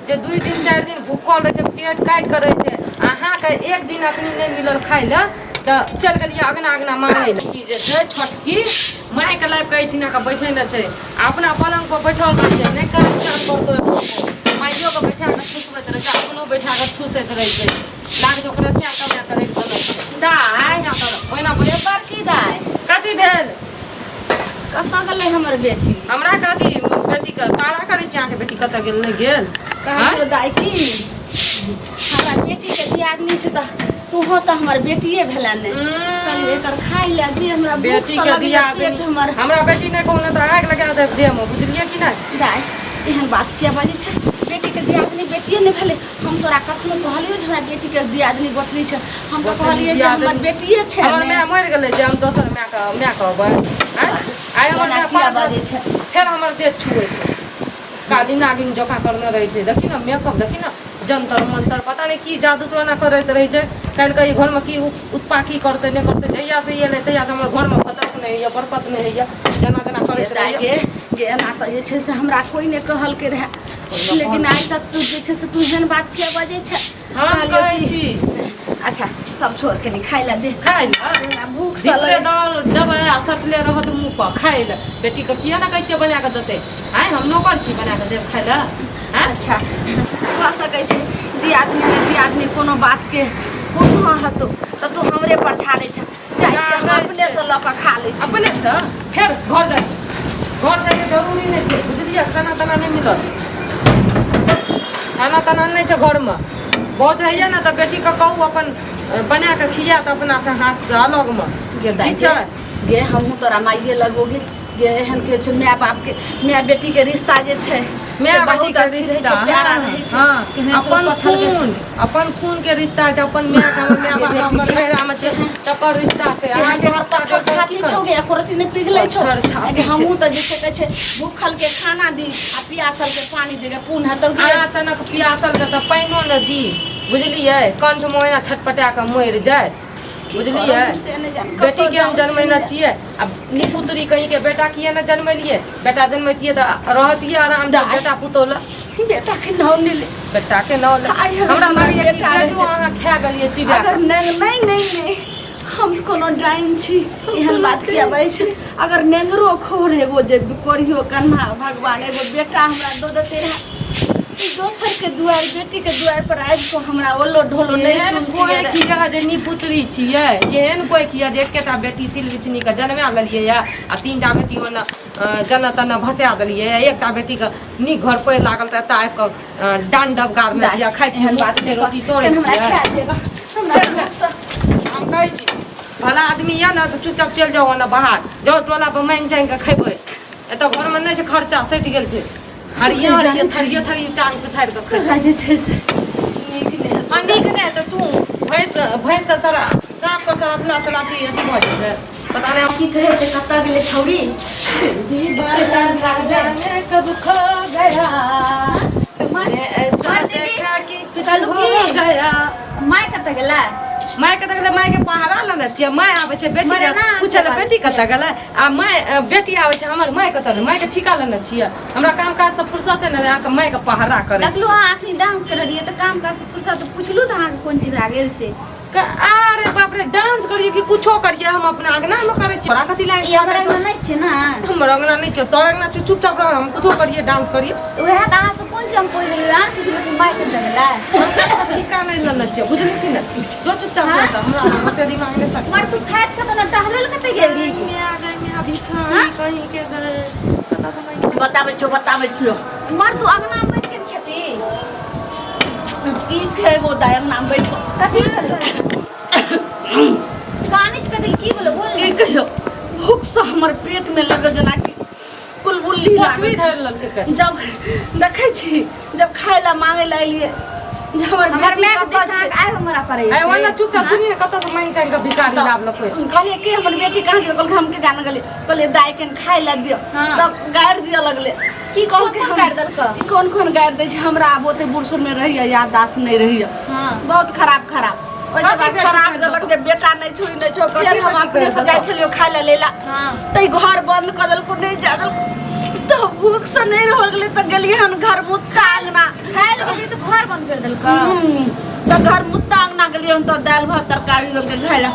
जे 2 दिन 4 दिन भूखल रहै छै, पेट काटि कऽ रहै छै। अहाँके एक दिन अखनी नहि मिलल खाइ लए तऽ चलि गेलियै अगना अगना मांगै लए। ई जे छै छोटकी मायके लाबि कऽ एहिठिना कऽ बैठेने छै आ अपना पलङ्ग पर बैठल रहै छै, नहि काज काज करतौ एको। माइयोके बैठा कऽ ठुसबैत रहै छै, अपनो बैठा कऽ ठुसैत रहै छै। लागै छै ओकरे सएह कमाए कऽ राखि देने छै। दाइ सएह तर ओहिना बैठ। बड़की दाइ कथी भेल? कतऽ गेलै हमर बेटी? हमरा कथी बेटीके पारा करै छी अहाँके बेटी कतऽ गेल नहि गेल? कहलियौ दाइ की हमरा बेटीके दियादनी छै तऽ तूहो तऽ हमर बेटिए भेलै ने। चल एकर खाइ लए दे, हमरा भूख बेटी सँ के लगैए दियादनी पेट हमर। हमरा बेटी नहि कहू ने तऽ आगि लगा देब देहमे, बुझलियै कि नहि? दाइ एहन बात किया बाजै छै? बेटीके दियादनी बेटिए नहि भेलै? हम तोरा कखनो कहलियौ जे हमरा बेटीके दियादनी गोतनी छै? हम तऽ गोतनी कहलियै जे हमर दियादनी। बेटिए छै हमर ने। माय मरि गेलै जे हम दोसर मायके माय कहबै? आँय आइ हमर एना माय किया पाँच बाजै छै? फेर हमर देह छुए छै, काली नागिन जकाँ करने रहै छै। देखी ने मेकअप, देखी ने जंतर मंतर, पता नहि की जादू टोना करैत रहै छै। काल्हिके ई घरमे की उत्पाकी करतै नहि करतै। जहिया से ई एलै तहिया से हमर घरमे फतक नहि होइए, बरकत नहि होइए, जेना जेना करैत दाइ रहैए। गे गे, एना तऽ जे छै से हमरा कोइ नहि कहलकै रहए, लेकिन आइ तक तू जे छै से तू एहन बात किया बजै छै? हम कहलियौ कहै कि- छी। अच्छा सब छोड़, कनि खाइ लए दे। खाइ लए? हमरा भूख सँ धिपले लगै। दाल देबै आ सटले रहत मुँह पर खाइ लए। बेटीके किया ने कहै छियै बना कऽ देतै? आँय हम नौकर छी बना कऽ देब खाइ लए? आँय अच्छा कह सकै छै दियादनी ने दियादनी कोनो बातके कोनो हेतौ तऽ तू हमरे पर झाड़ै छ। जाइ छी हम, झाड़ै अपने छै। से लऽ कऽ खा लै छी। अपने से फेर घर जाइ, घर जाइके जरूरी नहि छै, बुझलियै? खाना ताना नहि मिलत, खाना ताना नहि छै घरमे। बहुत होइए ने तऽ बेटीके कहू अपन बना कऽ खियात अपना से हाथसँ अलगमे। गे दाइ। ठीक छै। गे हमहूँ तोरा माइए लगोगे गे। एहन के छै माय बाप के, माय बेटी के रिश्ता जे छै माय से बेटी बहुत के अथी रहै छै, रिश्ता प्यारा हाँ, रहै छै। हाँ, केहन तो अपन पत्थर के- खून, अपन खून के रिश्ता छै। अपन माय के, हमर माय बाप हमर नैहरा में छै तकर रिश्ता छै। अहाँके रिश्ता पत्थर के छाती की छौ करब? गे, एको रत्ती नहि पिघलै छौ। पत्थर छाती गे, छै। हमहूँ तऽ जे छै कहै छै भूखल के खाना दी आ पियासल के पानी दे गे, पुण्य हेतौ गे। अहाँ सनक पियासल के तऽ पानिओ ने दी, बुझलियै? कंठ मे ओहिना छटपटा कऽ मरि जाय, बुझलियै? करब से नहि जानि, कतऽ बेटी के हम जाउ से जन्मेने नहि छियै आ निपुत्री कहीं के बेटा किए ने जन्मेलियै? बेटा जन्मैतियै तऽ रहतियै आराम से। दाइ। बेटा पुतोह लए बेटा के नाम नहि ले। बेटा के नाम ले। आइ अगर हमरा हमर लागैए कि बेटा बेटो रहितै। अहाँ खा गेलियै चिबा अगर नहि नहि नहि नहि, हम कोनो डाइन छी? एहन बात किया बाजै छै? अगर नेंगरो खोर एगो जे कोरियो कन्हा भगवान एगो बेटा हमरा दऽ देते रहए, ई दोसर के दुआरि, बेटी के दुआरि पर आबि कऽ हमरा ओलो ढोलो नहि एहन सुनतियै कोइ रहए। किया जे निपुत्री छियै? एहन कोइ किया जे एकेटा बेटी तिल बिछनी के जन्मा लेलियै या आ तीनटा बेटी ओना जना तना भसा देलियै या एकटा बेटीके नीक घर पढ़ि लागल तऽ एतऽ आबि कऽ डान डब गाड़ने छियै, खाइ छियै एहन बात मुफ्तके रोटी तोड़ै हमरा छियै। खा देगा हमरा भूख सँ। हम कहै छी भला आदमी यऽ ने तऽ चुपचाप चलि जाउ ओना बाहर जाउ, टोला पर माँगि चाँगि कऽ खयबै। एतऽ घरमे नहि छै, खर्चा सटि गेल छै। हरिये हरिये थरिये थरिये टांग पथारि कऽ खयबै। तोरा जे छै से नीक नहि हेतौ। हँ नीक नहि हेतै। तू भैंस भैंसके सरा साँपके सरापला से लाठी अथी भऽ जेतै, पता नहि हम की कहै छै, कतऽ गेलै छौड़ी? जीवन जाने कब खो गया, मैंने ऐसा मार दीदी। देखा कि कुछ कहलू हो की? गया। माय कतऽ गेलै? माय कतऽ गेलै? माय के पहरा लेने छियै। माय आबै छै बेटी मरे ना, पूछे लए बात बेटी छै। कतऽ गेलै आ माय बेटी आबै छै हमर माय कतऽ गेलै। माय के ठीका लेने छियै। हमरा काम काज से फुर्सते नहि रहै, अहाँके माय के पहरा करै देखलू अहाँ अखनी डांस करै रहियै तऽ काम काज से फुर्सत, पुछलू तऽ अहाँके कोन चीज भए गेल से? अरे बाप रे, डांस करिए कि कुछो करिए, हम अपना अंगना में करै छियै। तोरा कथी लागि ई हमर अंगना नहि छै ने। हमर अंगना नहि छै, तोर अंगना छै। चुपचाप रह, हम कुछो करिए, डांस करिए। उएह तऽ अहाँ से कोन चीज हम पूछि देलियै? अहाँ पुछलू कि माय कतऽ गेलै। ठीका नहि लेने छियै, बुझली कि नहि? जो चुपचाप रह तऽ हमरा ओते दिमाग नहि सट। मर तू खाइत कतऽ ने टहलै लए कतऽ गेली? कहीं कहीं के गए कतऽ से मांगि। बताबै छियौ, बताबै छियौ। मर तू अंगना मे बैठ के खेती की खेबो दाइ अंगना मे बैठ कऽ? कथी भेलो? कानै छी कथी? की भेलो बोल की ने। कहियौ, भूख से हमर पेट में लगल जेनाकि कुलबुल्ली पोछवी लागल छै। धरि लेलकै पेट। जब देखै छी, जब खाय ला मांगे ला एलियै जे हमर हमर बेटी माय के कतऽ देख छै। आइ हमरा पड़ै आइ ओना चुपचाप सुनी ने, कतऽ से मांगि चांगि कऽ भिखारी लाबलकै। कहलियै कि हमर बेटी कहाँ छै? कहलकै हम के जाने गेलियै। कहलियै दाइ के खाय ला दियौ। हाँ। तब गारि दिअ लगलै। की कहलकै कोन कोन गारि देलकै? ई कोन कोन गारि दै छै, हमरा आब ओते बुढ़ में रहैया, याददाश्त नहि रहैया। हाँ। बहुत खराब खराब ओहिके कथी बाद बेटी शराब करि देलक जे बेटा नहि छौ, ई नहि छौ। कथी फेर हम बेटी अपने करि से जाइ देलकौ? छलियै खाय ला लै ला हाँ। तऽ ई घर बंद कऽ देलको, नहि जा देलको। तऽ तऽ भूख से नहि रहल गेलै तऽ गेलियै हन घर मुत्ता अंगना। खाय लए गेलियै तऽ घर बंद कर देलकै। तऽ घर मुत्ता अंगना गेलियै हन तऽ दालि भात तरकारी देलकै खाय लए।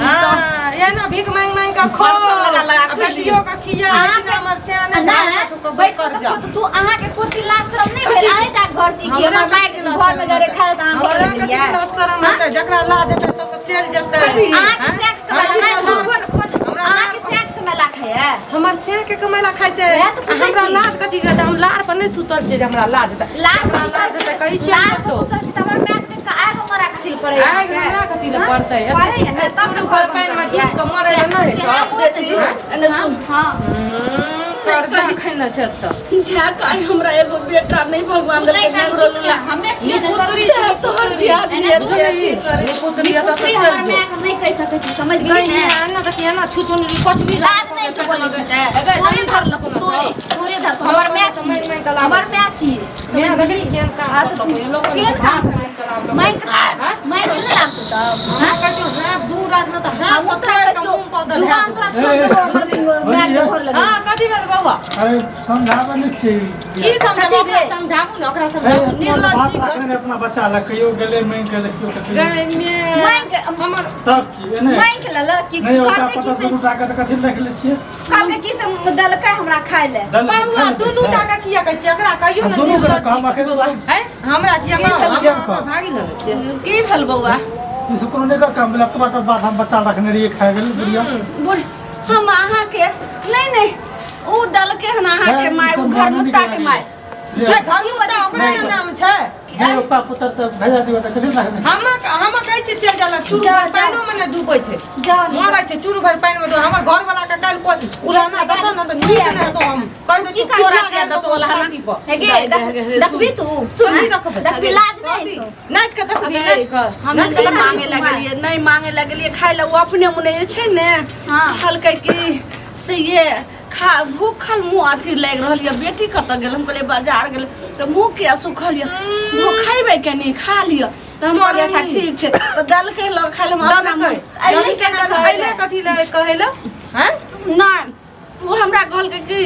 हाँ, एना भीख मांग मांग के खो। परसल लगा लगा आ खैलियै। बेटियो के खिया अहाँके- हमर सियाने नहि, दादा बैठ कर कऽ जा। तऽ तू अहाँके कुर्ती लाज शरम नहि भेल? अहीं टा घर छी कि हमरा हमर माय कथी लाज घर में शरम जरे हेतै? खाय तऽ अहाँ घर हमरा में कथी गेलियै? लाज शरम हेतै? जकरा लाज हेतै तऽ सब चलि जेतै। अहाँके हाँ? सैक के मेला हमरा नहि लाज- खोल खोल। हमरा अहाँके सैक के मेला खाइए? हमर सिया के कमेला खाइ छै। वएह तऽ पूछै हमरा छी। लाज कथी के हेतै? हम लार पर नहि सुतल छियै जे हमरा लाज हेतै। लाज हमरा सुतल लाज हेतै छी, कहीं चलि लाज जेतौ। सुतल छी तऽ हमर माय के आगो मरा कथी लए पड़ैए? आगि हमरा कथी लए पड़तै? पड़ैए ने, तब ने चूरू घर भर पानि मे बंद डूबि कऽ मरै लए नहि केना हेतौ? बोलतै झूठ? हाँ? एने सुन। हाँ। कर्जा खैने छै तऽ। झा काहे हमरा एगो बेटा नहि भगवान तू नहि देलकै खाइ नेंगरो चुप लूला। हमे छियै ने सब। निपुत्री छै, तोहर दियाद एने दिया सुन। अथी करै। निपुत्री एतऽ निपुत्री से हमर चलि जो। माय के नहि कहि सकै छी, समझ गेली कहीं ने? एना देखी, एना छुछुनरी कुछ भी लाज नहि छै बोलै छै तऽ। तोरे धरलक, तोरे तोरे धरलक। हमर माय मांगि मांगि कऽ छी, हमर माय छी। मैं देखी केहन काम हाँ, तऽ करलको, ये लोग केहन काम हाथ मांगि कऽ लाबलको। मांगि कऽ मांगि कऽ नहि लाबतौ तब? हमरा कहै छौ हाथ दू रात न तऽ हाथ हम तोरा तोरा के मुँह पर दऽ जुबान धए तोरा छोड़ देबो, हमर माय के घर लगे। हाँ, कथी भेल बौआ? अरे समझाबै नहि छी। की समझाबू? कथी ओकरा भेल? समझाबू ने, ओकरा ए, समझाबू। अपना निर्लज बात छी राखने रहे अपना बच्चा लग, कहियो गेलै मांगि के देखियौ तऽ कहियो। गए में मांगि के हमर तब की एने मांगि के लेलक कि नहि ओकरा कहलकै पता कि से दुनू टाका तऽ कथी लए रखले छियै? कहलकै कि से देलकै हमरा खाय लए। दल- बौआ दुनू टाका किया कहै छियै? एकरा कहियौ ने दुनू निर्लज के काम छी। अखन है हमरा किया की कहू? भेल? हम किया ओकर कहब? भागी लेने छियै। की भेल बौआ? ई सब कोनो नहि काम भेल, एतबा टा बात हम बच्चा रखने रहियै खाय गेल बुढ़िया। बुढ़ हम अहाँके नहि नहि ओ देलकै हन अहाँके है, माय, ई ओ सब घर माने मुत्ता निकल के माय। ले, ये घर मुद्दा ओकरा ने नाम छै। नहि ओकरा पुत्र तऽ भेजा दियौ तऽ कथी रखने? हम हम कहै छियै चलि जाला, चूरू जा, भर जा। पानिओ मे ने डूबै छै। जाउ ने। मरै छै चूरू भर पानि मे डूबै। हमर घर वाला के काल्हि कोइ उलाना देतौ ने तऽ नीक नहि हेतौ। हम कहि दै की छियौ तोरा करबी? के देतौ उलाना की पर। हे गे, देखबी तू? सुनही देखबै। देखबी, लाज नहि छौ? नाचि कऽ देखबी, नाचि कऽ। हम नाचि कऽ नहि देखबी। मांगे लगलियै, नहि मांगे लगलियै खाय लए। ओ अपने मुने जे छै ने हाँ। कहलकै कि से ये खा, भूखल मुँह अथी लागि रहल यऽ, बेटी कतऽ गेल? हम कहलियै बाजार गेल। तऽ मुँह किया सुखल यऽ? भूख खैबै कनी खा लिअ। तऽ हम कहलियै अच्छा ठीक छै, तऽ देलकै लऽ खाय लए। हम अपना देलकै। अइलै देलकै केना तऽ खाय अइलै लए? कथी लए कहै लए? हैं? नहि ओ हमरा कहलकै कि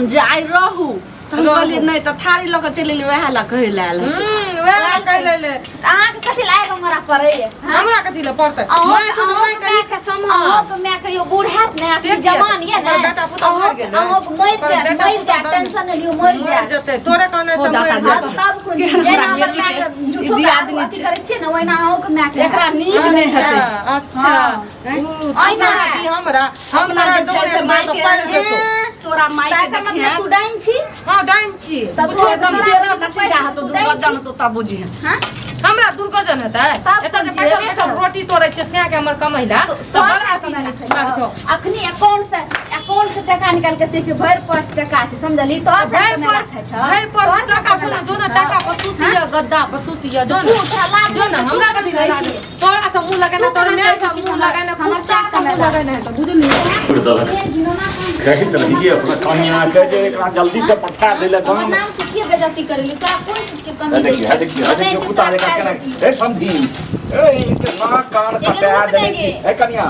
जे आइ रहू, तऽ हम रहू। कहलियै नहि, तऽ थारी लऽ कऽ चलि एलियै, वएह लए कहै लए आयल हेतै। वएह लए कहै लए एलै। अहाँके कथी लए आगि हमरा पड़ैए? हमरा कथी लए पड़तै? अहूँ- माय छौ तऽ माय कही के सम्हार। अहूँके माय कहियो बूढ़ हैत ने, से अखनी किया? जवान यऽ ने। ओकर बेटा पुतहु मरि गेलै। अहूँके मरि ओकर जायत, बेटा मरि पुतहु जायत, दम- टेंशन नहि लियौ, मरि मरि जायत। जेतै तोरे कहने से हो दाता मरि हाँ, जेतै। तब कोन चीज? केहन जेना हमरा हमर बेटी मायके के झूठो के दियादनी आगू अथी छै। करै छियै ने, ओहिना अहूँके मायके एकरा हैत। नीक नहि अच्छा हेतै। अच्छा हाँ। उ अहिना तोरा की हमरा हम अपना तोरा जे छै से डोरे माय मार के पड़ि जेतौ। तोरा माय के ताहि मतलब देखिहे तू डाइन छी? हाँ डाइन छी। तब बुझो तो एकदम एकदम तेरा नतीजा हेतौ, तू डाइन दुर्गजन छी? हेतौ तब बुझिहे। हाँ? हमरा दुर्गजन हेतै? तब एतऽ जे तऽ बैठल जेबे बैठल करब। रोटी तोड़ै छियै सएह के हमर कमैला तऽ तोहर बड़ा कमाइ अथी छै। लाग छौ। अखनी अकाउंट से टका निकाल के दै छै, भरि पर्स टका छै, समझली? तोहर से भरि कमाइ पर्स खाइ छौ। भरि पर्स तोहर से टका छौ ने, कमाइ जो ने खाइ छौ। टका पर सुतिय, गद्दा पर सुतिय, जो ने तू तोरा लाज जो ने नहि छौ, हमरा तू कथी कहै लाज? छी। तोरा से मुँह लगेना, तू तोर केना माय कहै से छी मुँह हमर- लगेना, हमर कुत्ता चाचा से मुँह कमाइ लगेना हेतौ, बुझली? छोड़ि देलक। एहन घिनौना काम कहैत रहियै अपना कनियाँके जे एकरा जल्दी से पठा दै लए हमर गाम। नाम से किए बेइज्जती करेली? तोरा कोन चीज के कमी है देखिए, है देखिए, है देखिए कुत्ता जकाँ केना। हे समधी, ए ई तऽ नाक कान एगे कटा रुक देने जाएगे। छी। हे कनियाँ,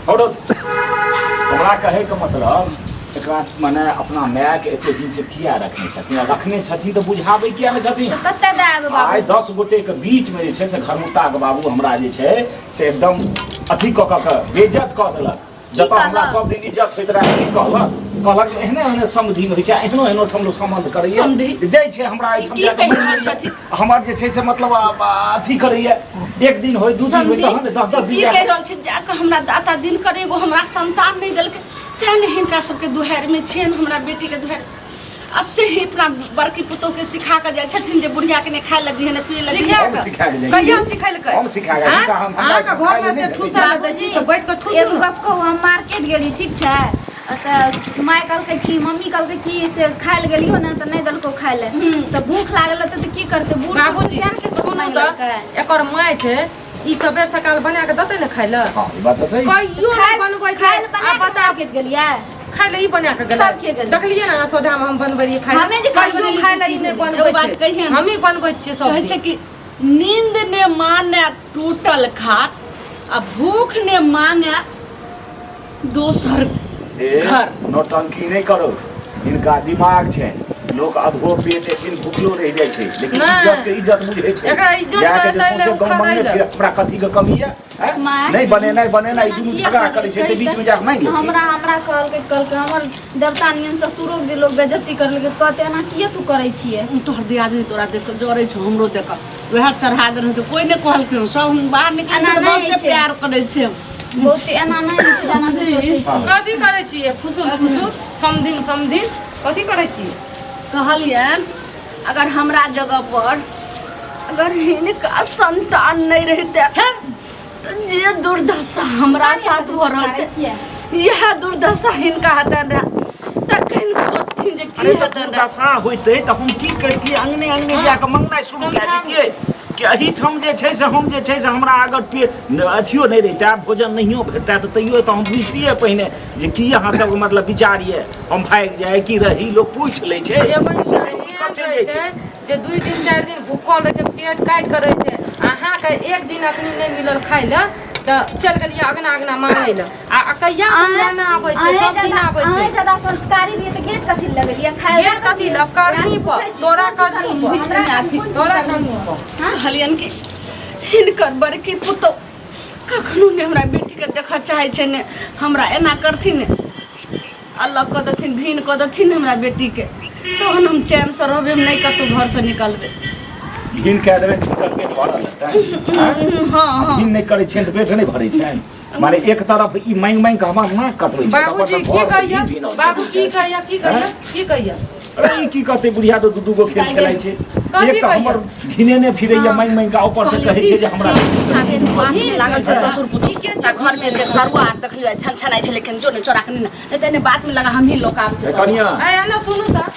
औरो हमरा कहैके मतलब एकरा मने अपना मायके एते दिन से किया रखने छथिन? आ रखने छथिन तऽ बुझाबै किया नहि छथिन? तऽ कते दए आबै आइ बाबू? 10 गोटे के बीच में जे छै से घरमुट्टा के बाबू हमरा जे छै से एकदम अथी कऽ कऽ के बेइज्जत कऽ देलक। जतऽ हमरा कहलक? सब दिन इज्जत होइत रहए। की कहलक? कहलक जे एहने एहने समधिन होइ छै, एहनो एहनो ठाम लोक सम्बन्ध करैए। समधि? जाइ छै हमरा एहिठाम की जाकऽ कहि मानि रहल लिअ, छथिन? हमर जे छै से मतलब अथी करैए, एक दिन होय, 2 दिन होय, समधि तहन 10-10 दिन की जाकऽ कहि रहल छी? जाकऽ हमरा दाता दिनकर एगो हमरा संतान नहि देलकै, तें ने हिनका सबके दुहारिमे छियनि, हमरा बेटीके दुहारि। आ से ही अपना बड़की पुतोहके सिखा कऽ जाइ छथिन जे बुढ़ियाके नहि खाय लए दिहन, पियै लए दिहन। सिखा हम कऽ। सिखा कऽ जाइ छी। कहिया सिखेलकै? हम सिखा कऽ आँय? हिनका हमरा अहाँके खाय घरमे लए जे नहि ठूसऽ लए दै छी तऽ बैठ कऽ ठूसू एगो ने। गप कहू, हम मार्केट गेली, ठीक छै? तऽ माय कहलकै कि मम्मी कहलकै कि से खाय लए गेलियो ने तऽ नहि देलको खाय लए, तऽ भूख लागल रहतै तऽ की करतै बूढ़? बाबूजी तें के सुनू मांगि तऽ लेलकै। एकर माय छै, ई सबेर सकाल बना कऽ देतै ने खाय लए? हँ, ई बात तऽ सही छै। कहियो नहि खाय बनबै छै। खाय लए बना आ कऽ बता, मार्केट गेलियै? खाय लए ई बना कऽ गेलै? तब के गेलै? देखलियै ने अहाँ सोझामे हम बनबै रहियै खाय लए। हमे जे खाय कहियो बनेलियै खाय लए ई नहि एगो बनबै बात छै, कहियनि? हमही बनबै छियै सब कहै छै दिन। कि नींद ने माने टूटल खाट आ भूख ने मांगे दोसर ए, घर। नौटंकी नहि करो। हिनका दिमाग छै, लोक अधो पेट एक भूखलो रहि जाइ छै, लेकिन इज्जत के इज्जत बुझै छै। एकरा इज्जत जाके के जे एतै सौंसे ने गाँव उखाड़ै मंगने लए। फिर हमरा कथी के कमी यऽ? हैं? माय। नहि बनेनाइ बनेनाइ दुनू किया झगड़ा कहै करै छै तऽ छै? बीच में जाके मांगि लेतै। हमरा हमरा कहलकै, कहलकै हमर देवता नियन ससुरो के जे लोग बेइज्जती करलकै, कहते एना किया तू करै छियै? तोहर दियादनी तोरा देख कऽ जरै छौ, हमरो देख कऽ वएह चढ़ा देने तऽ कोइ नहि कहलखिन, सब हम बाहर निकलै एना छै तऽ नहि बहुते छै। प्यार करै छै। बहुत एना नहि होइ छै जेना तू सोचै छी। कथी करै छियै फुसुर फुसुर समधिन समधिन कथी करै छियै? कहलियनि अगर हमरा जगह पर अगर हिनका संतान नहि रहिते तऽ जे दुर्दशा हमरा साथ भऽ रहल छै इएह दुर्दशा हिनका हेतनि रहए, तखन सोचथिन जे की अरे तऽ हेतनि रहए। दुर्दशा होइतै तऽ हम की करितियै? अंगने अंगने जाकऽ मंगनाइ शुरू कए दैतियै कि एहिठाम जे छै से हम जे छै से हमरा अगर पे अथियो नहि रहितै, भोजन नहियो भेटतै, तऽ तैयो तऽ हम बुझतियै पहिने जे की अहाँ सबके मतलब विचार यऽ, हम भागि जाइ कि रही, लोक पूछि लै छै। एगो इंसान से एहन चलि रहै जाइ छै। छै जे 2 दिन 4 दिन भूखल रहै छै, पेट काटि कऽ रहै छै। अहाँके एक दिन अखनी नहि मिलल खाय लए तऽ चलि गेलियै अगना अगना मांगै लए। आ कहिया समझाना आबै छै? सब दिन आबै छै। अहें दादा संस्कारी रहियै तऽ गेट कथी लए लगेलियै? खाय गेट कथी लए? करनी पर, तोरा करनी पर, तोरा करनी पर। कहलियनि कि हिनकर बड़की पुतहु कखनो नहि हमरा बेटीके देखऽ चाहै छै, ने हमरा एना करथिन, अलग कऽ देथिन, भिन्न कऽ देथिन हमरा बेटीके, तहन हम चैनसँ रहबै, हम नहि कतहु घरसँ निकलबै। घिन कए देबै तऽ हुनकर पेट भरल हेतनि? आँय? हँ हँ। घिन नहि करै छियनि तऽ पेट नहि भरै छनि? माने एक तरफ ई मांगि मांगि कऽ हमर नाक कटबै छै, बाबूजी तकर की घर कहिया? घिन घिन बाबू की कहिया? की कहिया? की कहिया? अरे ई की कहतै बुढ़िया तऽ दू दू गो खेल खेलाइ छै। कथी एक तऽ हमर घिनेने फिरैया मांगि मांगि कऽ, ऊपर से कहै छै जे हमरा लागल छै ससुर पुतहु घर में जे तरुआ आर देखलियै छन छनाइ छै, लेकिन जो ने चोरा के नहि ने तऽ बात में लगा हमही लोक आब ए, कनिया ए एने सुनू तऽ,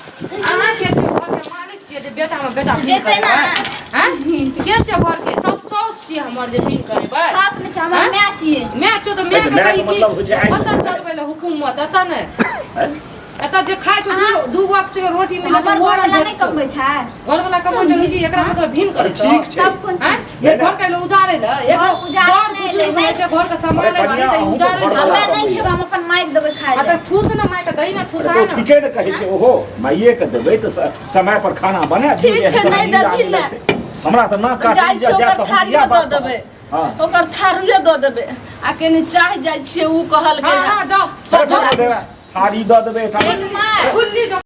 अहाँ के छियै घर के मालिक छियै जे बेटा मे बेटा बिन जेतै ना। करेबै? आँय? के छियै घर के साउस? साउस छियै हमर जे बिन करेबै? सास नहि छै, हमर आँय? माय छियै। माय छौ तऽ माय के मायके कही की मतलब होइ छै आइ। पता चलबै लए हुकुमत एतऽ नहि। आँय? एतऽ जे खाइ छौ दू वक्त के रोटी मिलै छै, हमर ओहो घरवला नहि नहि भेटतौ। कमबै छै? घरवला कमबै छौ जी, एकरा मतलब भिन्न अरे करै छौ। ठीक छै। तब कोन आँय? चीज? एक घर के लोग उजाड़े लए, एगो घर उजाड़े घर नहि बुजुर्ग लै, होइ छै, घर के सम्हाले अरे वाली कनिया, तऽ अहूँ उजाड़े तऽ लए। घरवला हमरा नहि खेबै, हम अपन माइक देबै खाय आ लए। तऽ ठूस ने मायके, दही ने अरे ठूसा तो ने। ठीके ने कहै छै, ओहो माइए के देबै तऽ समय पर खाना बना दियौ, ठीक छै, एहन नहि नींद आबे देथिन ने। लगतै। हमरा तऽ नाक काटै जाइ जा छियै जा ओकर तऽ हम थारियो इएह दऽ बात देबै। कहब। हँ। ओकर थारियो दऽ देबै आ कनि चाह जाइ छियै, ओ कहलकै हँ हँ जाओ। अरे, दऽ देबै, थारी दऽ देबै, थारी एक माय छुल्ली जो।